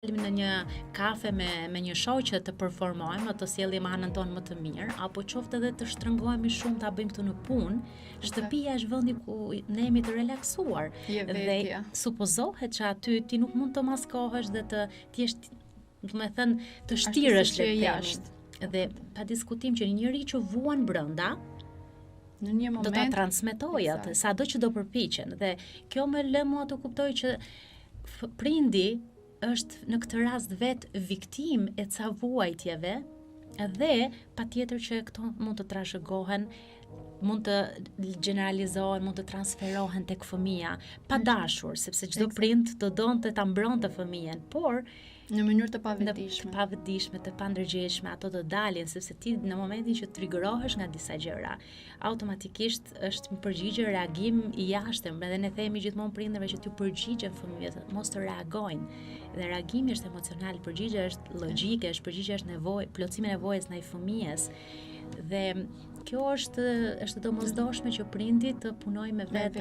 Dalim në një kafe me një shoqe të performojmë, të sjellim anën tonë më të mirë, apo qoftë edhe të shtrëngohemi shumë ta bëjmë këtë në punë, shtëpia është vendi ku ne jemi të relaksuar. Dhe supozohet që aty ti nuk mund të maskohesh dhe të ti jesh, do të thënë, të shtirësh, le të themi. Dhe pa diskutim që një njeri që vuan brenda, në një moment do ta transmetojë atë, sado që do përpiqen. Dhe kjo më lë mua të kuptoj që prindi është në këtë rast vetë viktimë e ca vuajtjeve dhe patjetër që këto mund të trashëgohen, mund të generalizohen, mund të transferohen tek fëmija, pa dashur, sepse çdo prind do donte ta mbronte fëmijën, por në mënyrë të pavetëdijshme. Të pavetëdijshme, të pandërgjegjshme, ato do dalin, sepse ti në momentin që triggerohesh nga disa gjëra, automatikisht është një përgjigje, reagim i jashtëm, edhe ne themi gjithmonë prindërve që t'ju përgjigjen fëmijëve, mos të reagojnë. Dhe reagimi është emocional, përgjigja është logjike, është përgjigja është nevojë, plotësimi i nevojës ndaj fëmijës. Dhe kjo është e domosdoshme që prindi të punojë me veten.